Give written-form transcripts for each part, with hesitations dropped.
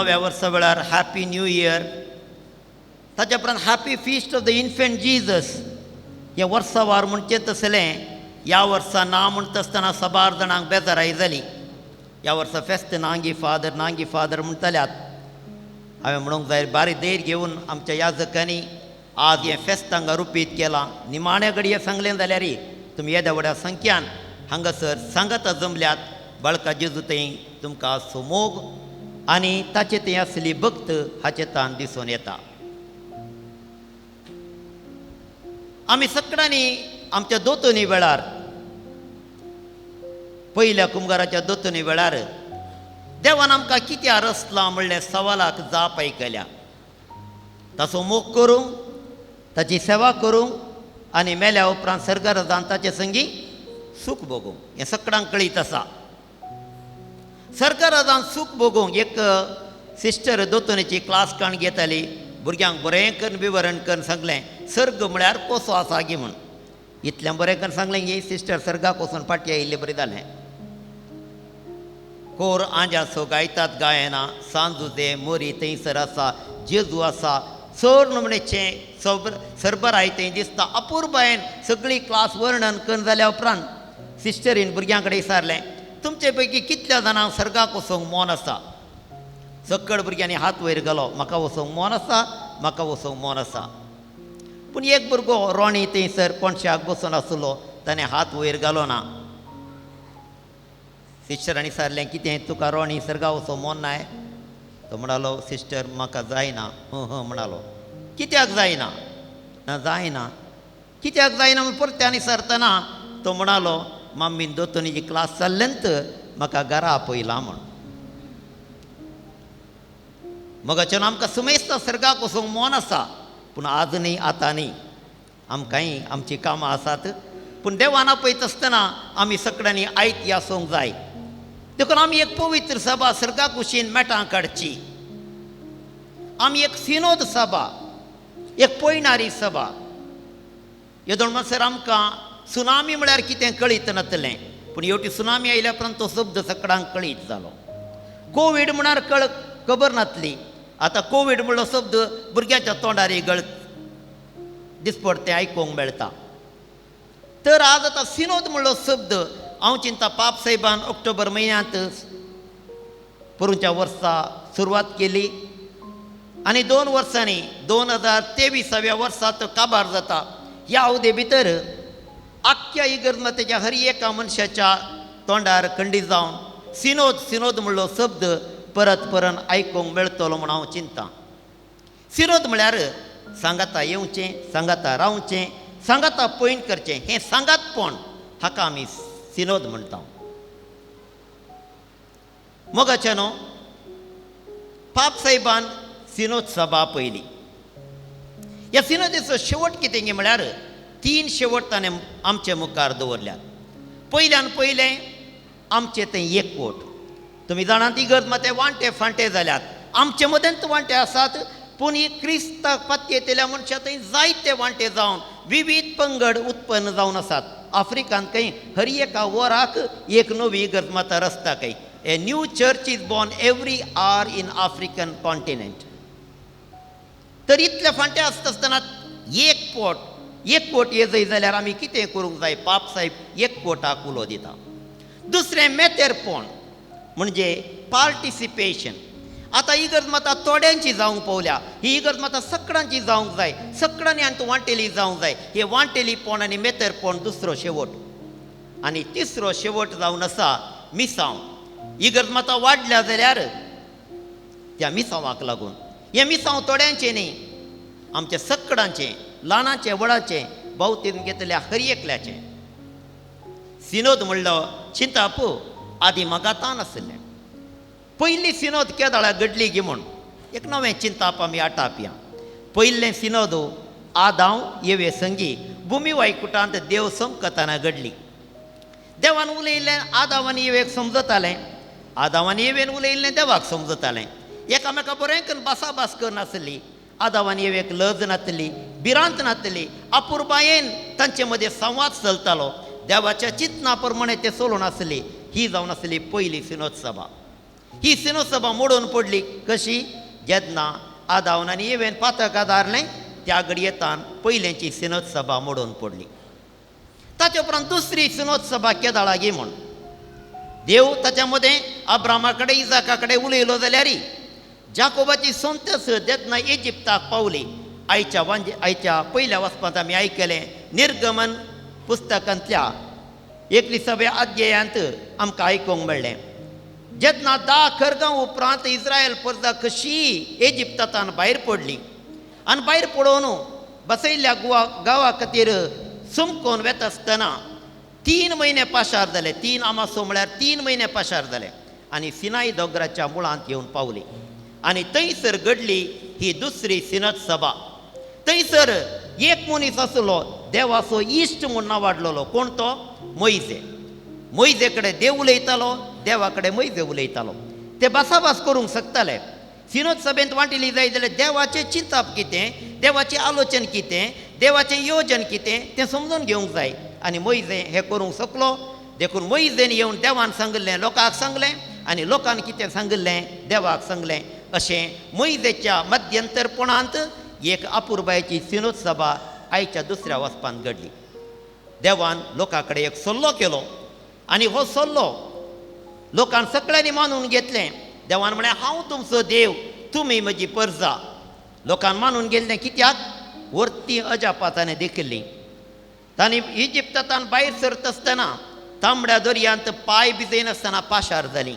नव्या वर्सा वेळार हॅपी न्यू इयर, ताच्या उपरांत happy feast of the infant Jesus हें वर्सावार म्हणचें तसलें ह्या वर्सा ना म्हणटा आसतना साबार जाणांक बेजाराय जाली. ह्या वर्सा फेस्त नांगी फादर नांगी फादर म्हणटल्यात. हांवें म्हणूंक जाय बारीक धैर्य घेवन आमच्या याजकांनी आज हें फेस्त हांगा रुपीत केलां. निमाण्या घडये सांगलें जाल्यार तुमी येद्या व्हड्या संख्यान हांगासर सांगाता जमल्यात. बाळका जेजू थंय तुमकां आसचो मोग आनी ताचे थंय आसली भक्त हाचे तान दिसून येता. आमी सगळ्यांनी आमच्या दोतोनी वेळार, पयल्या कुमगाराच्या दोतोनी वेळार देवान आमकां कित्याक रचलां म्हणलें सवालाक जाप आयकल्या. ताचो मोग करूंक, ताची सेवा करूंक आनी मेल्या उपरांत सर्गार ताचे संगी सूख भोगूंक, हें सगळ्यांक कळीत आसा. सरकारान सूख भोगूंक एक सिस्टर दोतोनीची क्लास काण घेताली. भुरग्यांक बरें करून विवरण करून सांगलें सर्ग म्हळ्यार कसो आसा गी म्हूण. इतलें बरें करून सांगलें की सिस्टर सर्गाक वचून फाटीं आयिल्लें बरें जालें. कोर आंजासो गायतात गायना, सांजुजे मोरी थंयसर आसा, जेजू आसा, चड नमणेचें सरबराय थंय दिसता. अपुरबायेन सगळी क्लास वर्णन करून जाल्या उपरांत सिस्टरीन भुरग्यां कडेन विचारलें, तुमचे पैकी कितल्या जाणांक सर्गाक वचूंक मन आसा? सकळ भुरग्यांनी हात वयर घालो, म्हाका वचूंक मन आसा, म्हाका वचूंक मन आसा. पूण एक भुरगो रोणी थंयसर कोणशाक बसून आसलो, ताणें हात वयर घालो ना. सिस्टरांनी विचारलें, कितें तुका रोणी सर्गा वचूंक मन नाय? तो म्हणालो, सिस्टर म्हाका जायना. हं हं म्हणालो. कित्याक जायना? ना जायना. कित्याक जायना म्हूण परत्यान विचारतना तो म्हणालो, मम्मीन दोतोनीची क्लास चल्लेंत म्हाका घरा आपयला म्हूण. मगाच्यान आमकां सुमेस्त सर्गाक वचूंक मन आसा, पूण आज न्ही, आतां न्ही, आमकांय आमचीं कामां आसात. पूण देवान आपयता आसतना आमी सगळ्यांनी आयती आसूंक जाय. देखून आमी एक पवित्र सभा सर्गा कुशीन मेटां काडची. आमी एक सिनोद सभा, एक पयणारी सभा. येदोळ म्हणसर आमकां सुनामी म्हळ्यार कितें कळीत नासलें, पूण हेवटी सुनामी आयल्या उपरांत तो शब्द सगळ्यांक कळीत जालो. कोवीड म्हळ्यार खबर नासली, आतां कोवीड म्हणलो शब्द भुरग्यांच्या तोंडार गळ दिसपडतें आयकूंक मेळटा. तर आज आतां सिनोद म्हणलो शब्द हांव चिंता पाप साहेबान ऑक्टोबर म्हयन्यांत पोरूंच्या वर्सा सुरवात केली आनी 2 वर्सांनी 2023व्या वर्सा तो काबार जाता. ह्या अवधे भितर आख्ख्या इगर्जमातेच्या हर एका मनशाच्या तोंडार खंडीत जावन सिनोद सिनोद म्हणलो शब्द परत परत आयकूंक मेळटलो म्हूण हांव चिंता. सिनोद म्हळ्यार सांगाता येवचें, सांगाता रावचें, सांगाता पयण करचें, हें सांगातपण हाका आमी सिनोद म्हणटा. मोगाच्या न्हू पाप साहेबान सिनोद सभा पयली. ह्या सिनोदेचो शेवट कितें म्हळ्यार 3 शेवट ताणें आमचे मुखार दवरल्यात. पयल्यान पयलें आमचें तें एकवट. तुमी जाणात इगर्ज माते वांटे फांटे जाल्यात, आमचे मदेंत वांटे आसात, पूण ही क्रिस्ताक पातयेतल्या मनशां थंय जायते वांटे जावन विवीध पंगड उत्पन्न जावन आसात. आफ्रिकान खंय हर एका वराक एक नवी इगर्ज माता रचता खंय. A new church is born every hour in African continent. तर इतले फांटे आसता आसतना एक पोट एकवट ये जय जाल्यार आमी कितें करूंक जाय? पाप साहेब एकवटाक उलो दिता. दुसरें मेतेरपण म्हणजे पार्टिसिपेशन. आतां इगर्ज माता थोड्यांची जावंक पावल्या, ही इगर्ज माता सगळ्यांची जावंक जाय, सगळ्यांनी आनी वांटेली जावंक जाय. हे वांटेलीपण आनी मेतेरपण दुसरो शेवट. आनी तिसरो शेवट जावन आसा मिसांव. इगर्ज माता वाडल्या जाल्यार त्या मिसांवाक लागून, हें मिसांव थोड्यांचें न्ही, आमच्या सगळ्यांचें, ल्हानाचें व्हडाचें, बावतीन घेतल्या हर एकल्याचें. सिनोद म्हणलो चिंताप आदी म्हाका नासलें. पयली सिनोद केदाळा घडली गी म्हूण एक नवें चिंताप आमी आटापया. पयलें सिनोद आदांव येवे संगी भुमी वायकुटांत देव समकताना घडली. देवान उलयिल्लें आदांव आनी येवेक समजतालें, आदांव आनी येवेन उलयिल्लें देवाक समजतालें. एकामेका बरें करून भासाभास करनासली, आदांव आनी येवेक लज नासली, भिरांत नासली, अपुरबायेन तांचे मदें संवाद चलतालो. देवाच्या चिंतना प्रमाणे ते चलून आसली. ही जावन आसली पयली सिनोद सभा. ही सिनोद सभा मोडून पडली कशी? जेन्ना आदावन आनी इवेन पातक आदारलें त्या घडयेतान पयलेंची सिनोद सभा मोडून पडली. ताचे उपरांत दुसरी सिनोद सभा केदाळागी म्हूण देव ताच्या मदें अब्रामा कडेन इजाका कडेन उलयलो जाल्यार जाकोबाची संतस जेन्ना इजिप्ताक पावली. आयच्या वांजे आयच्या पयल्या वचपांत आमी आयकलें निर्गमन पुस्तकांतल्या 21व्या अध्यायांत आमकां आयकूंक मेळ्ळें. जेन्ना 10 खरगां उपरांत इस्रायल परजा कशी इजिप्तांत भायर पडली आनी भायर पडोवन बसयल्ल्या गोवा गांवा खातीर चमकोवन वेता आसतना 3 म्हयने पाशार जाले. 3 आमासो म्हळ्यार 3 म्हयने पाशार जाले आनी सिनाई दोंगराच्या मुळांत येवन पावली आनी थंयसर घडली ही दुसरी सिनत सभा. थंयसर एक मनीस आसलो देवाचो इश्ट म्हूण नांवाडलेलो. कोण तो? मोयजे. मोयजे कडेन देव उलयतालो, देवा कडेन मोयजे उलयतालो. ते भासाभास करूंक शकताले. सिनोद सभेंत वांटिली जाय जाल्यार देवाचें चिंतप कितें, देवाचें आलोचन कितें, देवाचें योजन कितें तें समजून घेवंक जाय. आनी मोयजे हें करूंक शकलो. देखून मोयजेन येवन देवान सांगिल्लें लोकांक सांगलें आनी लोकान कितें सांगिल्लें देवाक सांगलें. अशें मोयजेच्या मध्यंतरपणांत एक अपुरबायेची सिनोद सभा आयच्या दुसऱ्या वचपांत घडली. देवान लोकां कडेन एक सल्लो केलो आनी हो सल्लो लोकान सगळ्यांनी मानून घेतलें. देवान म्हळें हांव तुमचो देव, तुमी म्हजी परजा. लोकान मानून गेल्लें कित्याक? वरती अजापां ताणें देखिल्लीं. तांणी इजिप्तांत भायर सरता आसतना तांबड्या दर्यांत पांय भिजयनासतना पाशार जालीं.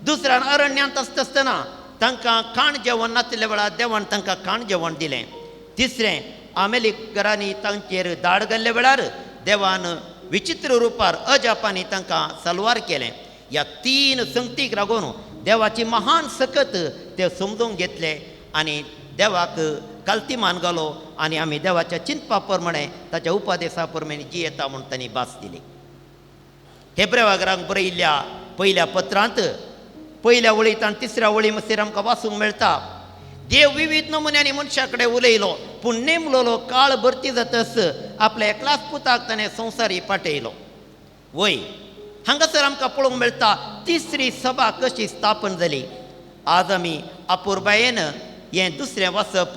दुसऱ्यान अरण्यांत आसता आसतना तांकां खाण जेवण नासल्या वेळार देवान तांकां खाण जेवण दिलें. तिसरें, आमेलिकरांनी तांचेर धाड घाल्ल्या वेळार देवान विचित्र रुपार अजापांनी तांकां सलवार केलें. ह्या 3 संगतीक लागून देवाची महान सकत ते समजूंक घेतले आनी देवाक कालतीमान घालो आनी आमी देवाच्या चिंतपा प्रमाणे ताच्या उपदेसा प्रमाणे जियेता म्हूण तांणी भास दिली. हेब्रेवागरांक बरयिल्ल्या पयल्या पत्रांत पयल्या वळींत आनी तिसऱ्या वळी मसर आमकां वाचूंक मेळटा, देव विविध नमुन्यांनी मनशा कडेन उलयलो पूण नेमलोलो काळ भरती जातच आपल्या एकलाच पुताक ताणें संवसारी पाटयलो. वय हांगासर आमकां पळोवंक मेळटा तिसरी सभा कशी स्थापन जाली. आज आमी अपुरबायेन हें दुसरें वाचप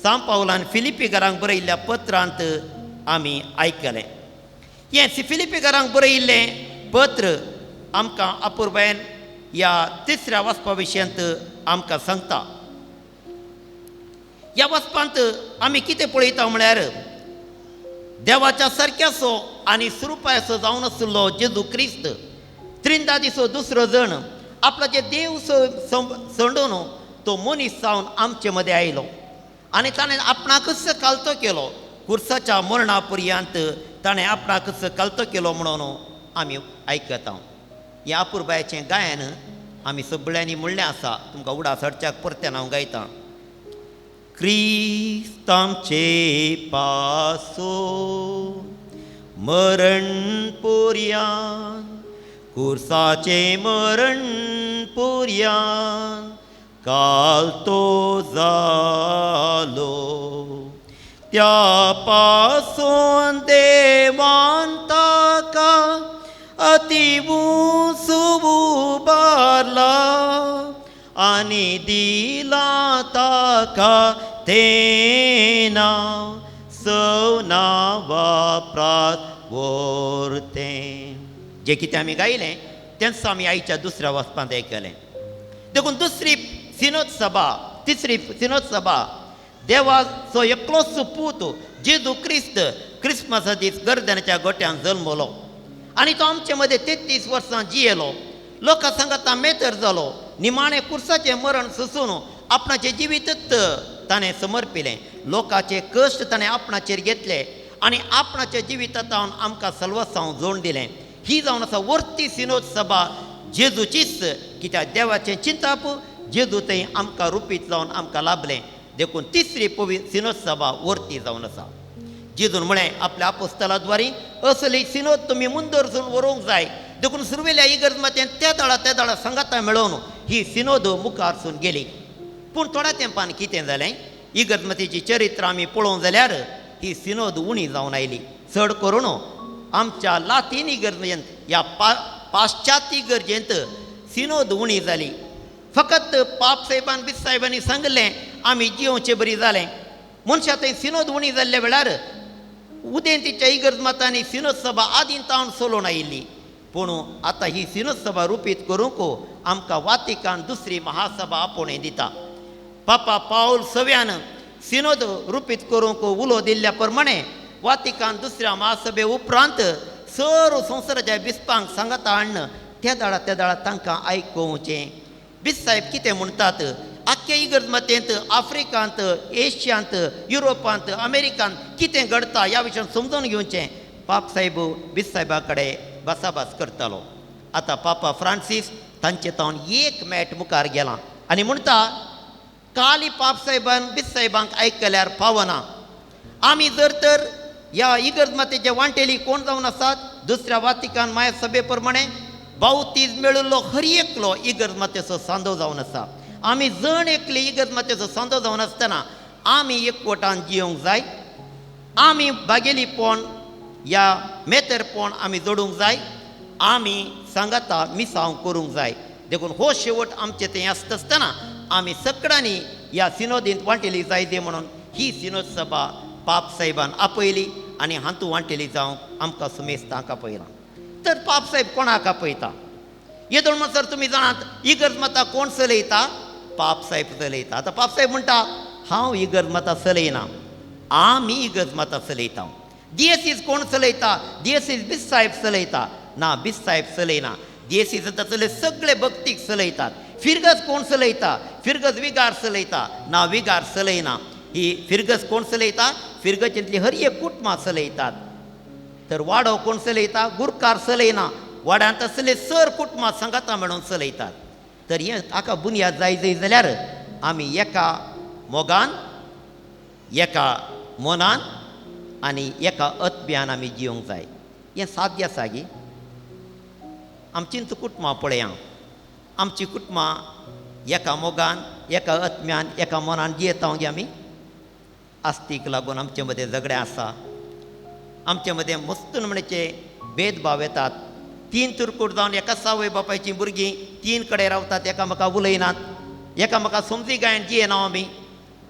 सांव पावलान फिलिपीकारांक बरयिल्ल्या पत्रांत आमी आयकलें. हें फिलिपीकारांक बरयिल्लें पत्र आमकां अपुरबायेन ह्या तिसऱ्या वाचपा विशयांत आमकां सांगता. ह्या वाचपांत आमी कितें पळयता म्हळ्यार देवाच्या सारक्याचो आनी स्वरुपाचो जावन आशिल्लो जेजू क्रिस्त त्रिंदादीचो दुसरो जण आपल्याचे देव सोडून तो मनीस जावन आमचे मदें आयलो आनी ताणें आपणाकच कालतो केलो. कुर्साच्या मरणा पर्यंत ताणें आपणाकच कालतो केलो म्हणून आमी आयकता. ह्या अपुरबायेचें गायन आमी सगळ्यांनी म्हणलें आसा. तुमकां उडास हाडच्याक परत्यान हांव गायतां. क्रिस्त आमचे पासून मरण पुर्यान, कुर्साचें मरण पुर्यान काल तो जालो. त्या पासून देवान ताका अति उंच उबारला आनी दिला ताका तें नांव सव नांवा प्रात वरतें. जें कितें आमी गायलें तेंच आमी आयच्या दुसऱ्या वचपांत आयकलें. देखून दुसरी सिनोद सभा, तिसरी सिनोद सभा देवाचो एकलोच पूत जेजू क्रिस्त क्रिस्मसा दीस गर्दनाच्या गोट्यान जल्मलो आनी तो आमचे मदें 33 वर्सां जियेलो. लोकां सांगाता मेतर जालो. निमाणें कुर्साचें मरण सोसून आपणाचें जिवीतच ताणें समर्पिलें. लोकांचे कश्ट ताणें आपणाचेर घेतले आनी आपणाच्या जिवितांत आमकां सलवसांव जोड दिलें. ही जावन आसा वर्ती सिनोद सभा जेजूचीच, कित्याक देवाचें चिंतप जेजू थंय आमकां रुपीत जावन आमकां लाभलें. देखून तिसरी पवी सिनोद सभा वर्ती जावन आसा. जेजून म्हळें आपल्या आपोस्तलाद्वारी असली सिनोद तुमी मुंदरसून व्हरूंक जाय. देखून सुरवेल्या इगर्ज मातेन त्या दळा त्या दळा सांगाता मेळोवन ही सिनोद मुखारसून गेली. पूण थोड्या तेंपान कितें जालें, इगर्ज मातेची चरित्र आमी पळोवंक जाल्यार ही सिनोद उणी जावन आयली. चड करून आमच्या लातीन इगर्जेंत ह्या पाश्चात्य इगर्जेंत सिनोद उणी जाली. फकत पाप साहेबान बीस साहेबांनी सांगलें आमी जियोवचें बरी जालें. मनशां थंय सिनोद उणी जाल्ल्या वेळार उदेंतीच्या इगर्ज मातांनी सिनोद सभा आदीं तावन चलोवन आयिल्ली. पूण आतां ही सिनोद सभा रुपीत करूंक आमकां वातिकान दुसरी महासभा आपोवणें दिता. पापा पावल सव्यान सिनोद रुपीत करूंक उलो दिल्ल्या प्रमाणे वातिकान दुसऱ्या महासभे उपरांत सर्व संवसाराच्या बिस्पांक सांगाता हाडून त्या दाळा त्या दाळा तांकां आयकोवचें. बीस साहेब कितें म्हणटात, आख्खे इगर्ज मातेंत, आफ्रिकांत, एशियांत, युरोपांत, अमेरिकांत कितें घडता ह्या विशयान समजून घेवचें. पाप साहेब बीस साहेबा कडेन भासाभास करतालो. आतां पापा फ्रांसीस तांचे तावन एक मॅट मुखार गेला आनी म्हणटा, काली पाप साहेबान बीस साहेबांक आयकल्यार पावना. आमी जर तर ह्या इगर्ज मातेचे वांटेली कोण जावन आसात, दुसऱ्या वातिकान माया सभे प्रमाणे बावतीज मेळिल्लो हर एकलो इगर्ज मातेचो सांदो जावन आसा. आमी जण एकले इगर्ज मातेचो सांदो जावन आसतना आमी एकवटान जियोंक जाय. आमी बागेलीपण या मेतेरपण आमी जोडूंक जाय. आमी सांगाता मिसांव करूंक जाय. देखून हो शेवट आमचें तें आसता आसतना आमी सगळ्यांनी ह्या सिनोदींत वांटेली जाय दे म्हणून ही सिनोद सभा पाप साहेबान आपयली आनी हातूंत वांटेली जावंक आमकां सुमेस्तांक आपयला. तर पाप साहेब कोणाक आपयता? येदोळ म्हणसर तुमी जाणात इगर्ज माता कोण चलयता? पाप साहेब चलयता. आतां पाप साहेब म्हणटा, हांव इगर्ज माता चलयना, आमी इगर्ज माता चलयता. दियेसीस कोण चलयता? दियेसीस बीस साहेब चलयता. ना, बीस साहेब चलयना. दियेसीस आतां चलय सगळे भक्तीक चलयतात. फिरगज कोण चलयता? फिरगज विगार चलयता. ना, विगार चलयना. ही फिरगज कोण चलयता? फिरगजेंतली हर एक कुटुंबां चलयतात. तर वाडो कोण चलयता? गुरकार चलयना. वाड्यांत आसले सर कुटुंबां सांगाता म्हणून चलयतात. तर हें हाका बुन्याद जाय जाय जाल्यार आमी एका मोगान, एका मनान आनी एका अत्म्यान आमी जिवंक जाय. हें साध्य आसा गी? आमचींच कुटुंबां पळया, आमची कुटुंबां एका मोगान, एका अत्म्यान, एका मनान जियेता गे आमी. आस्तीक लागून आमचे मदें झगडें आसा, आमचे मदें मस्त म्हणचे भेदभाव येतात. तीन तुरकूट जावन एका आवय बापायचीं भुरगीं तीन कडेन रावतात, एकामेका उलयनात, एकामेका समजी गायन जियेना आमी.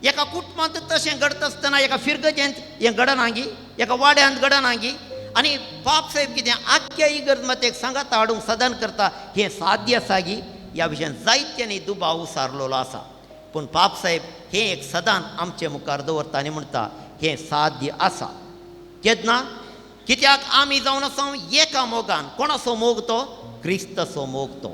एका कुटुंबांत तशें घडता आसतना एका फिरगजेंत हें घडना गी, एका वाड्यांत घडना गी. आनी पाप साहेब कितें आख्ख्या इगर्ज मातेक सांगाता हाडूंक साधन करता, हें साध्य आसा गी? ह्या विशयान जायत्यांनी दुबाव उसारलेलो आसा. पूण पाप साहेब हें एक सदान आमचे मुखार दवरता आनी म्हणटा हें साध्य आसा. केन्ना? कित्याक आमी जावन आसा एका मोगान. कोणाचो मोग तो? क्रिस्ताचो मोग तो.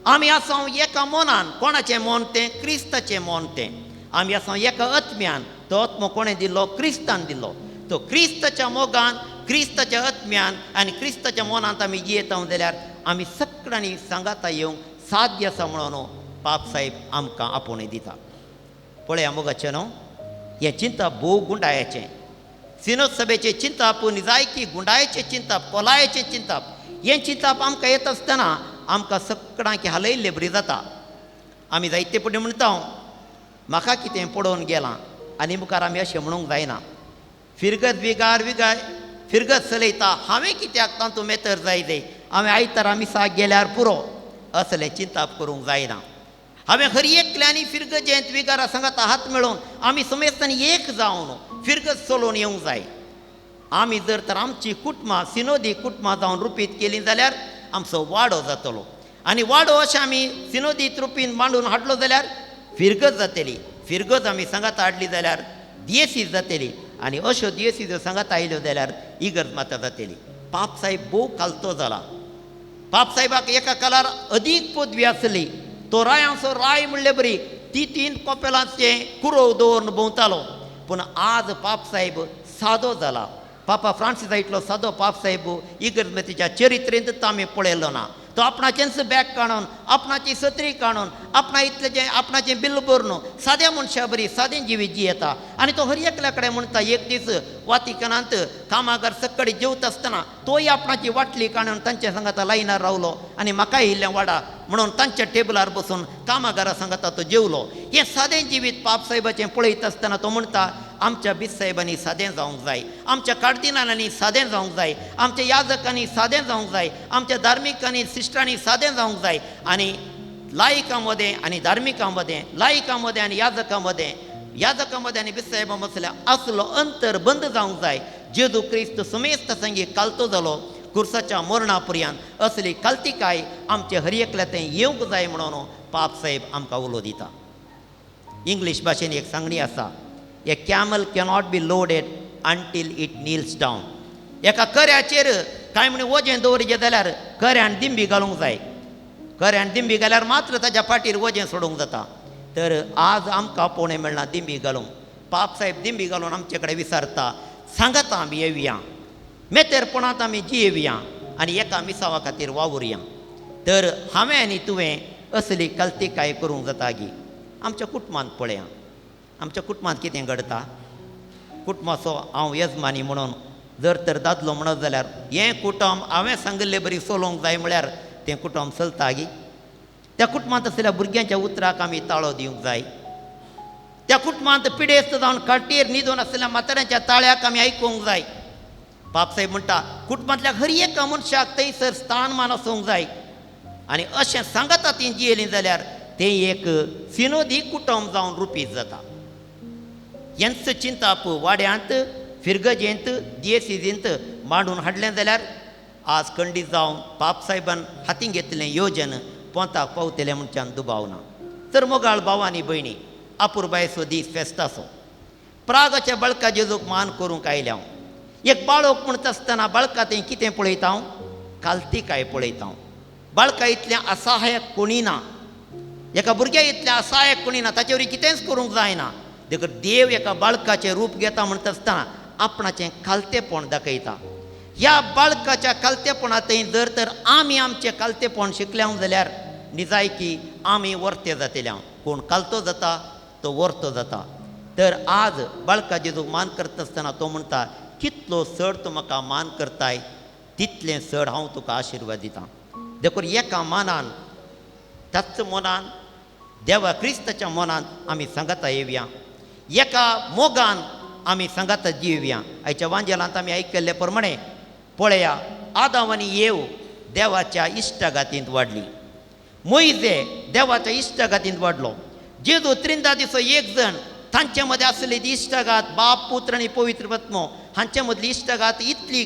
आमी आसा एका मनान. कोणाचें मन तें? क्रिस्ताचें मन तें. आमी आसा एका आत्म्यान. तो आत्मो कोणें दिल्लो? क्रिस्तान दिल्लो. तो क्रिस्ताच्या मोगान, क्रिस्ताच्या आत्म्यान आनी क्रिस्ताच्या मनांत आमी जियेता जाल्यार आमी सगळ्यांनी सांगाता येवंक साध्य आसा म्हणून पाप साहेब आमकां आपोवणें दिता. पळया मोगाचें न्हू, हें चिंतप भोव गुंडायाचें. सिनोद सभेचें चिंतप निजायकी गुंडायेचें चिंतप, कोलायेचें चिंतप. हें चिंतप आमकां येता आसतना आमकां सगळ्यांक हालयल्ले बरी जाता. आमी जायते फुडें म्हणटा म्हाका कितें पडोवन गेलां आनी मुखार आमी अशें म्हणूंक जायना. फिरगत विगार विगार फिरगत चलयता, हांवें कित्याक तातूंत मेतर जाय जाय, हांवें आयतारा मिसाक गेल्यार पुरो, असलें चिंतप करूंक जायना. हांवें हर एकल्यांनी फिरगजेंत विगारा सांगाता हात मेळोवन आमी समेस्तांनी एक जावन फिरगज चलोवन येवंक जाय. आमी जर तर आमची कुटुंबां सिनोदी कुटुंबां जावन रुपीत केलीं जाल्यार आमचो वाडो जातलो. आनी वाडो अशें आमी सिनोदीत रुपीन मांडून हाडलो जाल्यार फिरगज जातली. फिरगज आमी सांगाता हाडली जाल्यार दियेसीस जातली. आनी अश्यो दियेसी जर सांगाता आयल्यो जाल्यार इगर्ज माता जातली. पाप साहेब भोव कालतो जाला. पाप साहेबाक एका कालार अदीक पदवी आसली. तो रायांचो राय म्हणले बरी ती तीन कोपेलांचें कुरोव दवरून भोंवतालो. पूण आज पाप साहेब सादो जाला. पापा फ्रांसीसा इतलो सादो पाप साहेब इगर्ज मातेच्या चरित्रेंत आमी पळयलो ना. तो आपणाचेंच बॅग काडून, आपणाची सत्री काडून, आपणा इतलें आपणाचें बिल भरून साद्या मनशा बरी सादें जिवीत जियेता. आनी तो हर एकल्या कडेन म्हणटा, एक दीस वातिकनांत कामागर सक्कडी जेवता आसतना तोय आपणाची वाटली काडून तांच्या सांगाता लायनार रावलो आनी म्हाकाय इल्लें वाडा म्हणून तांच्या टेबलार बसून कामागारा सांगाता तो जेवलो. हें सादें जिवीत पाप साहेबाचें पळयता आसतना तो म्हणटा, आमच्या बिस्साहेबांनी सादें जावंक जाय, आमच्या कार्दिनालांनी सादें जावंक जाय, आमच्या याजकांनी सादें जावंक जाय, आमच्या धार्मिकांनी सिस्टरांनी सादें जावंक जाय. आनी लायिकां मदें आनी धार्मिकां मदें, लायिकां मदें आनी याजकां मदें, याजकां मदें आनी बिस्साहेबां मदलें असलो अंतर बंद जावंक जाय. जेजू क्रिस्त समेस्त संगी कालतो जालो कुर्साच्या मरणा पर्यंत, असली कालतिकाय आमचे हर एकल्या थंय येवंक जाय म्हणून पाप साहेब आमकां उलो दिता. इंग्लीश भाशेन एक सांगणी आसा, a camel cannot be loaded until it kneels down. एका कऱ्याचेर कांय म्हण वजें दवरिचें जाल्यार कऱ्यान दिंबी घालूंक जाय, कऱ्यान दिंबी घाल्यार मात्र ताच्या फाटीर वजें सोडूंक जाता. तर आज आमकां आपोवणें मेळना दिंबी घालूंक. पाप साहेब दिंबी घालून आमचे कडेन विचारता, सांगता आमी येवया, मेतेरपणांत आमी जियेवया आनी एका मिसावा खातीर वावुरया. तर हांवें आनी तुवें असली कल्तिकाय करूंक जाता गी? आमच्या कुटुंबांत पळया, आमच्या कुटुंबांत कितें घडता? कुटुंबाचो हांव येजमानी म्हणून जर तर दादलो म्हणत जाल्यार हें कुटुंब हांवें सांगिल्ले बरी चलोवंक जाय म्हळ्यार तें कुटुंब चलता गी? त्या कुटुंबांत आसलेल्या भुरग्यांच्या उतराक आमी ताळो दिवंक जाय. त्या कुटुंबांत पिडेस्त जावन खाटीर न्हिदून आसलेल्या म्हाताऱ्यांच्या ताळ्याक आमी आयकूंक जाय. बापसाहेब म्हणटा कुटुंबांतल्या हर एका मनशाक थंयसर स्थानमान आसूंक जाय. आनी अशें सांगता ती जियेलीं जाल्यार तें एक सिनोदी कुटुंब जावन रुपीत जाता. हेंच चिंताप वाड्यांत, फिरगजेंत, दियेसिजींत मांडून हाडलें जाल्यार आज खंडीत जावन पापसाहेबान हातीं घेतलें योजन पोंताक पावतलें म्हणच्यान दुबाव ना. तर मोगाळ भाव आनी भयणी, अपुरबायेचो दीस फेस्ताचो प्रागाच्या बाळका जेजूक मान करूंक आयल्या हांव. एक बाळक म्हणटा आसतना बाळका थंय कितें पळयता हांव? कालतिकाय पळयता हांव. बाळका इतलें असहायक कोणी ना, एका भुरग्या इतलें असहायक कोणी ना, ताचे वरी कितेंच करूंक जायना. देखून देव एका बाळकाचें रूप घेता म्हणटा आसतना आपणाचें खालतेपण दाखयता. ह्या बाळकाच्या खालतेपणांतय जर तर आमी आमचें खालतेपण शिकल्या जाल्यार निजायकी आमी वर्ते जातले. कोण खालतो जाता तो वर्तो जाता. तर आज बाळका जेजूक मान करता आसतना तो म्हणटा, कितलो चड तूं म्हाका मान करताय तितलें चड हांव तुका आशिर्वाद दितां. देखून एका मानान, त्याच मनान, देवा क्रिस्ताच्या मनान आमी सांगाता येवया, एका मोगान आमी सांगाता जिवया. आयच्या वांजेलांत आमी आयकल्ले प्रमाणे पळया, आदाव आनी येव देवाच्या इश्टागातींत वाडली, मोयजे देवाच्या इश्टागातींत वाडलो, जेजू त्रिंदादीचो एक जण तांचे मदें आसली ती इश्टागात, बाप पुत्र आनी पवित्र आत्मो हांचे मदली इश्टागात इतली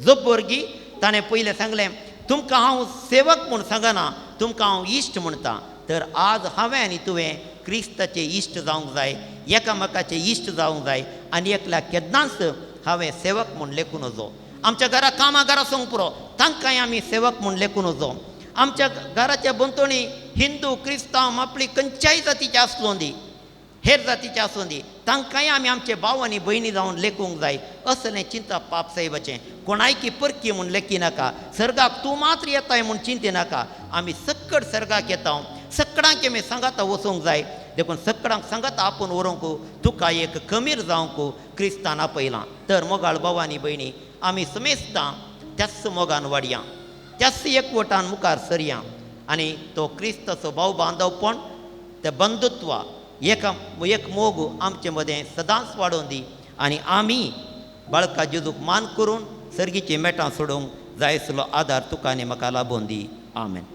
जबरगी. ताणें पयलें सांगलें, तुमकां हांव सेवक म्हूण सांगना, तुमकां हांव इश्ट म्हणटा. तर आज हांवें आनी तुवें क्रिस्ताचे इश्ट जावंक जाय, एकामेकाचे इश्ट जावंक जाय आनी एकल्याक केन्नाच हांवें सेवक म्हूण लेखूं नजो. आमच्या घरा कामां घरा आसूंक पुरो, तांकांय आमी सेवक म्हूण लेखूं नजो. आमच्या घराच्या भोंवतणी हिंदू क्रिस्तांव आपली खंयच्याय जातीचे आसलो दी, हेर जातीचे आसूं दी, तांकांय आमी आमचे भाव आनी भयणी जावन लेखूंक जाय. असलें चिंतप पापसाहेबाचें. कोणायकी परकी म्हूण लेखी नाका, सर्गाक तूं मात्र येताय म्हूण चिंती नाका. आमी सक्कड सर्गाक येता, सक्कडांक आमी सांगाता वचूंक जाय. देखून सक्कडांक सांगाता आपूण व्हरूंक तुका एक कमीर जावंक क्रिस्तान आपयलां. तर मोगाळ भाव आनी भयणी, आमी समेस्तां त्याच मोगान वाडया, त्याच एकवटान मुखार सरया आनी तो क्रिस्ताचो भाव बांदवपण, तें बंधुत्व, एक एक मोग आमचे मदें सदांच वाडोवन दी आनी आमी बाळका जेजूक मान करून सर्गीची मेटां सोडूंक जाय आसलो आदार तुका आनी म्हाका लाबोवन दी. आमेन.